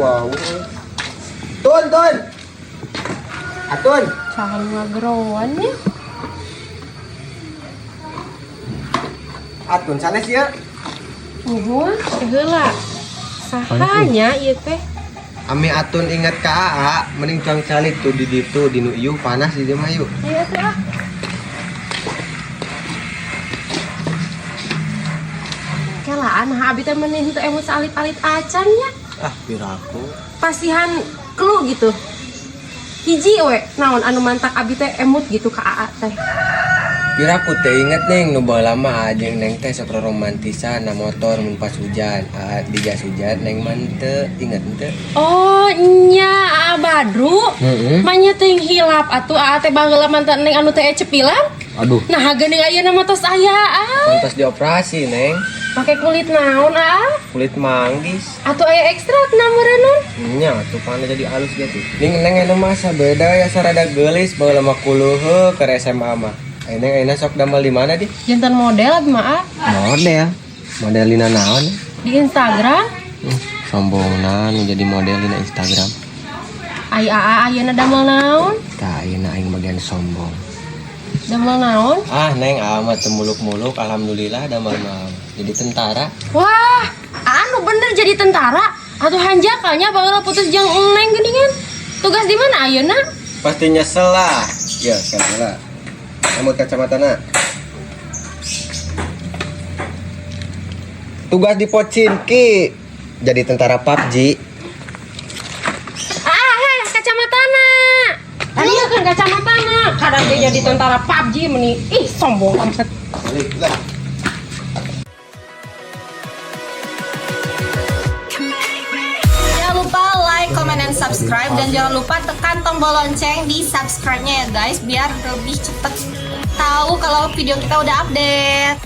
Wow. Tun, tun. Atun. Saha ngageroan nya? Atun sanes ya. Nuhun, heula. Saha nya ieu teh? Ami Atun ingat ka AA, mending cuang calik tuh di ditu di nu ieu panas di dieu mah yuk. Ayo atuh ah. Kelaan nah abi teh meni henteu emut saalit-alit acan nya. Ah, piraku. Pasihan clue gitu. Hiji we, naon anu mantak abi teh emut gitu ka AA teh. Piraku teh inget neng nu baheula mah jeung neng teh sok romantisan na motor mun pas hujan. Aa di jas hujan neng mah henteu, inget henteu? Oh nya AA Badru. Heeh. Manya teuing hilap atuh AA teh baheula mantan neng anu teh cepilan. Aduh. Nah geuning ayeuna mah tos aya ah. Pantas dioperasi neng. Make kulit naon ah? Kulit manggis. Atuh aya ekstrak na meureunun. Nya tuh pana jadi halus gitu. Ning neng anu masa beda ya sarada geulis baheula mah kuluheuh keur SMA mah. Ai neng ayeuna sok damel di mana di? Janten model abi mah ah. Model. Model dina naon? Di Instagram. Sombongna nu jadi model dina Instagram. Ai AA ayeuna damel naon? Tah ayeuna aing bagian sombong. Damel naon? Ah neng amat teu muluk-muluk alhamdulillah damel mah jadi tentara. Wah, anu bener jadi tentara. Atuh hanjakalnya baheula putus jeung neng geuningan. Tugas di mana ayeuna? Pasti nyesel lah. Ya, sekarang lah. Emut kacamatana. Tugas di Pochinki. Jadi tentara PUBG. Ah, heh, kacamatana. Tadi kan kacamatana. Kadang dia jadi tentara PUBG meni. Ih, sombong amat. Balik lah. Jangan lupa like, comment, and subscribe. Dan jangan lupa tekan tombol lonceng di subscribe-nya ya guys, biar lebih cepet tahu kalau video kita udah update.